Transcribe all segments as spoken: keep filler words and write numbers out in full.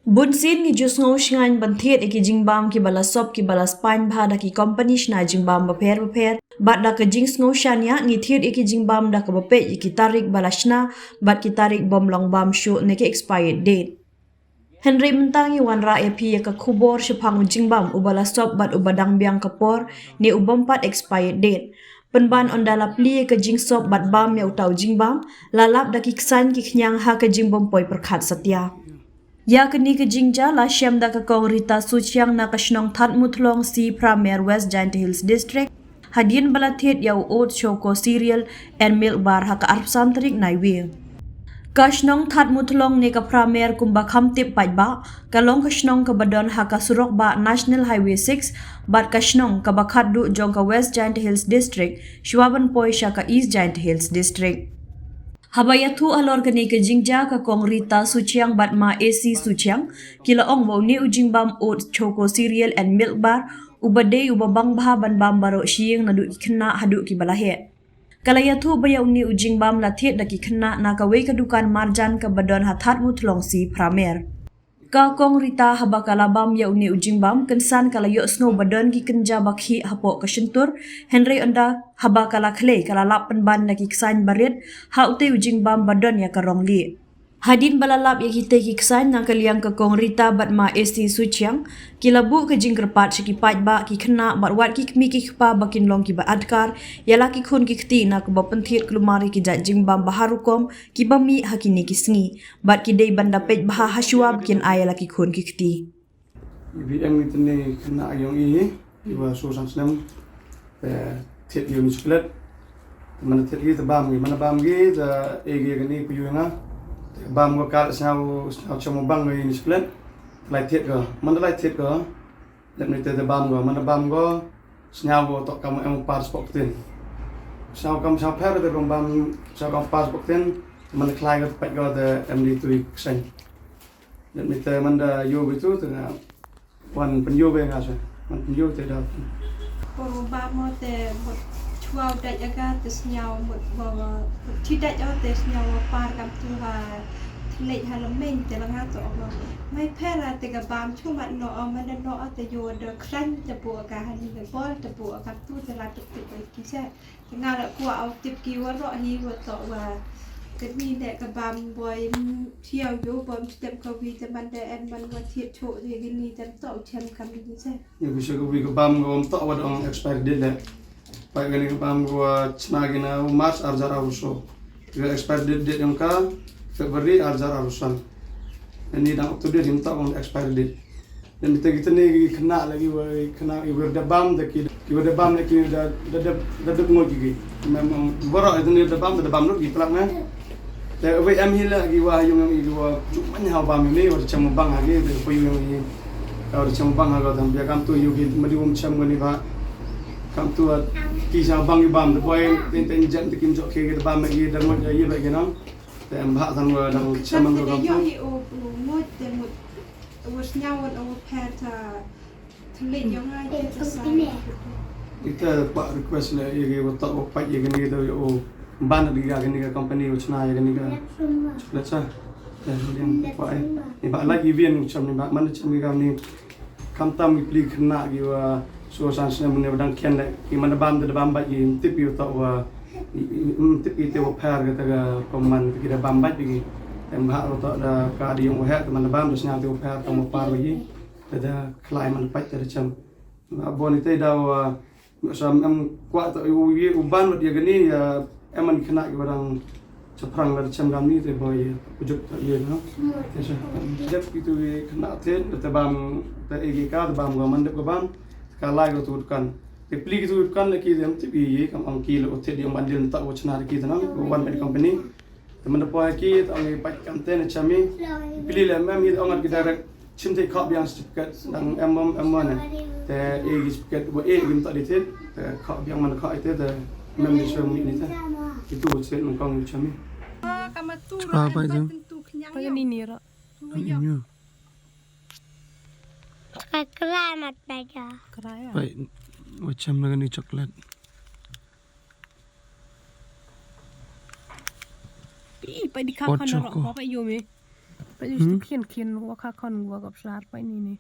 Bun sien ngi ju sngew shngaiñ ban thied ïa ki jingbam kiba la sop kiba la spaiñ bha da ki kompani shna jingbam bapher bapher. Bad da ka jingsngew shaniah ngi thied ïa ki jingbam da kaba peit ïa ki tarik ba la shna bad ki tarik bym long bam shuh ne ki expired date. Hynrei mynta ngi wanrah ïa phi ïa ka khubor shaphang u jingbam uba la sop bad uba dang biang ka por ne u bym pat expired date. Pynban ynda la plie ïa ka jingsop bad bam ïa uta u jingbam, la lap da ki ksaiñ ki khñiang ha ka jingbym poi pyrkhat satia. Ïa kane ka jingjia la shem da ka Kong Rita Suchiang na ka shnong Thadmuthlong C Phramer, West Jaintia Hills District, hadien ba la thied ïa u oat, choco cereal and milk bar ha ka arphew san tarik Naiwieng. Ka shnong Thadmuthlong ne ka Phramer kumba kham tip paidbah, ka long ka shnong kaba don ha ka surok bah National Highway six bad ka shnong kaba khatduh jong ka West Jaintia Hills District shuwa ban poi sha ka East Jaintia Hills District. Haba ïathuh halor kane ka jingjia, ka Kong Rita Suchiang bad Ma A C Suchiang ki la ong ba une u jingbam oat, choco cereal and milk bar uba dei uba bang bha ban bam baroh shi ïing, naduh ki khynnah haduh kiba la heh. Ka la ïathuh ba ïa une u jingbam la thied da ki khynnah na kawei ka dukan marjan kaba don ha Thadmuthlong C Phramer. Ka Kong Rita haba ka la bam ïa une u jingbam, kynsan ka la ïohsngew ba don ki kynja ba khih hapoh ka shyntur, hynrei ynda haba ka la khlei ka la lap pynban da ki ksaiñ barit ha utei u jingbam ba don ïa ka rong lieh. Hadien ba la lap ïa kitei ki ksaiñ, na ka liang ka Kong Rita bad Ma A C Suchiang ki la buh ka jingkyrpad sha ki paidbah, ki khynnah bad wat ki kmie ki kpa ba kin long kiba adkar ïa la ki khun ki kti na kaba pynthied kulmar ïa ki jait jingbam ba har rukom kiba mih ha kine ki sngi, bad ki dei ban da peit bha ha shuwa ba kin ai ïa la ki khun ki kti. Ngi bi em ngi tynne khynnah ïong i, iwa shu san snem. Te thied ïong i chocolate. Te man thied i te bam ngi, man bam ngi te e ngi kani ku ïong nga. Te bam ko kar sñiaw, sñiaw chamo bang ngi ni chocolate. Te lai thied ko, man lai thied ko. Lep ni te te bam ko, man bam ko. Sñiaw ko tok kam em par spok tin. Sñiaw kam sñiaw pher te bam bam, sñiaw kam par spok tin. Man khlai ko te pait ko te em ni tui kseng. Lep ni te man da ïoh bitu te nga wan pynïoh be nga sa. Man pynïoh te da. Por ba mo te mut chwa dait aga te sñiaw mut ba mut chi dait o te sñiaw par kam tu ha thlek ha lemeng te la nga to ba. Mai pher te ka bam chu mat no o man da no o te ïoh da khlaiñ te bu aga ha ni ne bol te bu aga tu te la tuk tuk ki se. Nga la kwah u tip ki waroh hi wa toh wa kani ne ka bam boi thiaw yo bom step ka wi te man de en man wa thied cho de kani tem toh chem kam ni se. Ïa ki sha ka wi ka bam ka bam toh wa dang expire date le. Pai kani ka bam ka wa chna ki na March arjar arphew so. Ka expire date date yong ka February arjar arphew san. Ani dang up to date yong toh wa expire date. Dan kita kita ni ki kena lagi wa kena ki wa da bam da ki ki wa da bam da ki da da da da ngoi ki ki. Memang baroh itu ni da bam da bam lut ki pelak na. Da wa em hi la ki wa yung yung ki wa cuma nya bam ni wa cem bang ha ki da ko yung yung ni. Wa cem bang ha ko dan bia kam tu yung ki madi um cem ni ba. Kam tu ki sa bang ki bam da boy ten ten jan da kim jok ki da bam ki da ngoi ya ba ki nang. Da em ba tan wa da cem bang ko kam tu. Wa sñiaw wan wa pher ta thylliej yong nga ïa ta sa. Ita ba request le ïa ki wa toh wa pait ïa kani da u ban ïa kani ka company wa chna ïa kani ka chocolate sa. Da yang ba ai. Ni ba la ki bien cham ni ba man cham ni ka ni. Kam tam ki pli khynnah ki wa so san snem ne wa dang khian le ki man da bam da bam ba ki tip ïa toh wa tip ïa te wa pher ka ta ka man ki da bam ba ki. Em ba wa toh da ka di yong wa he man da bam da sñiaw te wa pher ka wa par wa ki. Te da khlai man pait te da cham. Nga bon ite da wa sam em kwah to u ye u ban mat ya gani ya em man khynnah ki barang chaprang da cham gam ni te boy ya ujuk to ye no. Te sa dep ki tu ye khynnah te da te bam te e ki ka te bam wa man dep ka bam ka lai ko tu kan. Te pli ki tu kan le ki dem te bi ye kam ang ki le o te di ang ban dil ta o chna ki te na wan met company. Te man da poi ki te ong i pait kam te na chami. Pili le mem i ong at ki direct chim te khop biang certificate dang em mom em mane. Te e gi certificate wa e gi mta di te te khop biang man khop i te te mem di chwe mu ni te. Itu certificate man kong chami. Chwa pai jam. Pai ni ni ra. Ni ni. Kra mat pai ja. Pai wa cham na ni chocolate. Pi pa di ka Hot kan choco. Ro pa yo me. Peit, hmm, stu khian khian wa kha khon wa gop sar pa ini ni.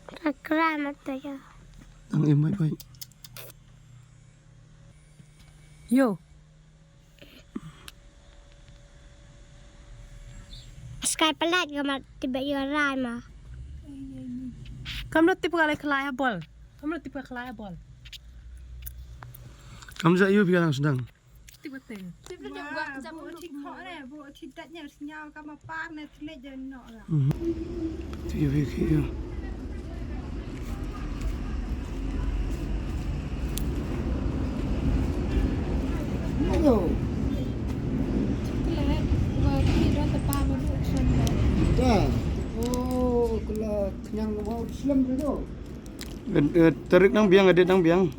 Ka kra ma ta ya. Tang im mai pai. Yo. Skai palat ga ma tiba yo rai ma. Kam no tiba kala kala ya bol. Kam no tiba kala ya bol. Kam ja yo bi lang sedang. Tip ka teng. Tip ka teng. Wah, bu thik hok ne, bu thik dat ne, sñiaw ka ma par ne, tlet de no la. Mhm. Tip ka teng. Hello. Tip ka teng, wah, tip ka teng, wah, tip ka teng. Da. Oh, kala kenyang, wah, slem tu. Eh, eh, tarik nang biang, edit nang biang.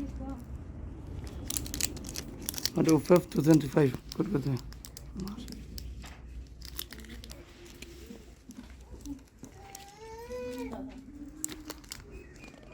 Aduh, fifth to twenty-five. Kut kata.